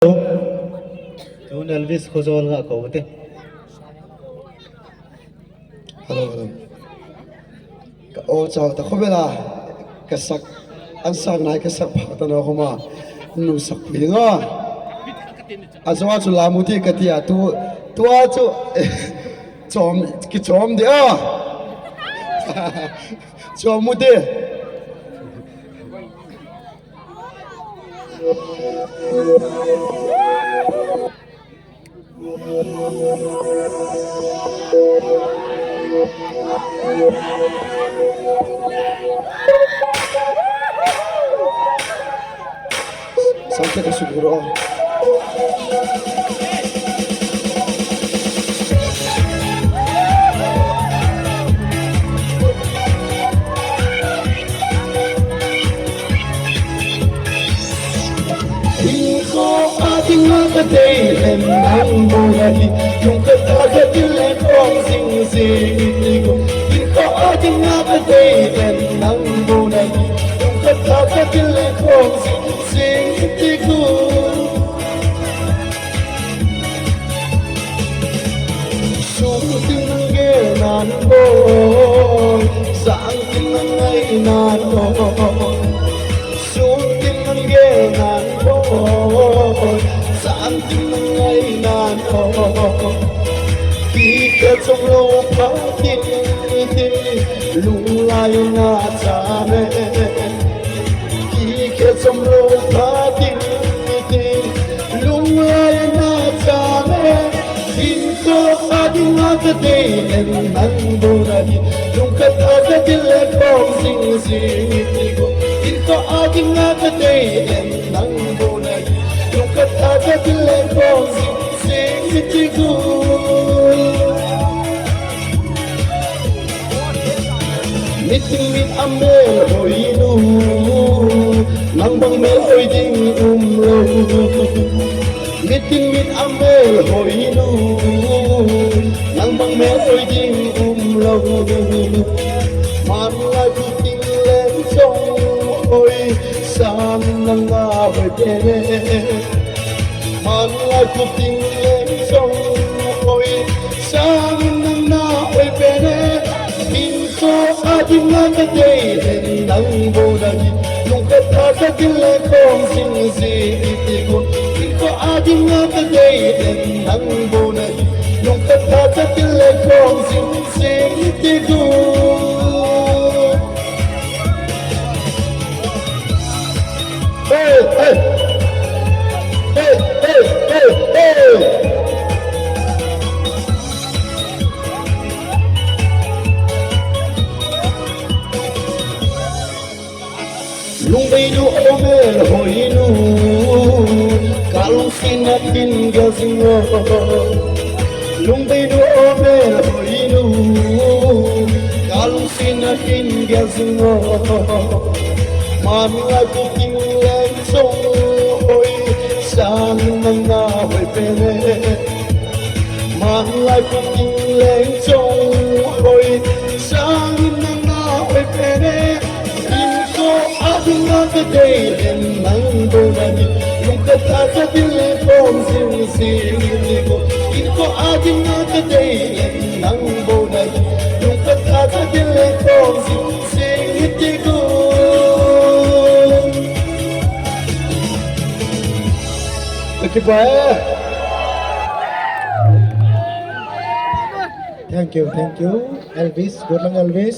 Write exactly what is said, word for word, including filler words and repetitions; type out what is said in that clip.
Tun Elvis Khojol nga ko te. Hello, hello. Ka o chao ta khobela. Ka sak, an sak nai ka sak pha ta na khoma. Nu sak pui nga. A zo a chu lamu ti ka ti a tu, tu a chu chom, ki chom de a. Chom mu de. Sangkhe ka suguro. Hinkho a dinga ka dei hen nang mona hi, lungkhat a ka dil le khom jing jing ni ko. Hinkho a dinga ka dei hen nang mona hi, lungkhat a ka dil le khom jing jing ni ko. Sung tin nang gel nan boi, sang tin nang ngai nan boi. Sung tin nang gel nan boi, sang tin nang ngai nan boi. Kikhe chom lou pha tin tin, lung lai na cha me. Kikhe chom lou pha tin tin, lung lai na cha me. Hinkho a dinga ka dei hen nang mona hi, lungkhat a ka dil le khom jing jing ni ko. Hinkho a dinga ka dei hen nang mona hi, lungkhat a ka dil le khom jing jing ni ko. Mitin mit a mel hoi nu, nang bang mel hoi ding um lou. Mitin mit a mel hoi nu, nang bang mel hoi ding um lou. Man lai khu ting leng chong hoi, sang nang na hoi pene. Man lai khu ting leng chong hoi, sang nang na hoi pene. Hinkho a dinga ka dei hen nang mona hi, lungkhat a ka dil le khom jing jing ni ko. Hinkho a dinga ka dei hen nang mona hi, lungkhat a ka dil le khom jing jing ni ko. Hey, hey. Hey, hey, hey, hey. Lungbeinu o mel hoi nu, ka lungsetna hin gel jing o. Lungbeinu o mel hoi nu, ka lungsetna hin gel jing o. Man lai khu ting leng chong hoi, sang nang na hoi pene. Man lai khu ting leng chong hoi, sang nang na hoi pene. Hinkho a dinga ka dei hen nang mona hi, lungkhat a ka dil le khom jing jing ni ko. Hinkho a dinga ka dei hen nang mona hi, lungkhat a ka dil le khom jing jing ni ko. Thank you, thank you. Elvis, good lang Elvis.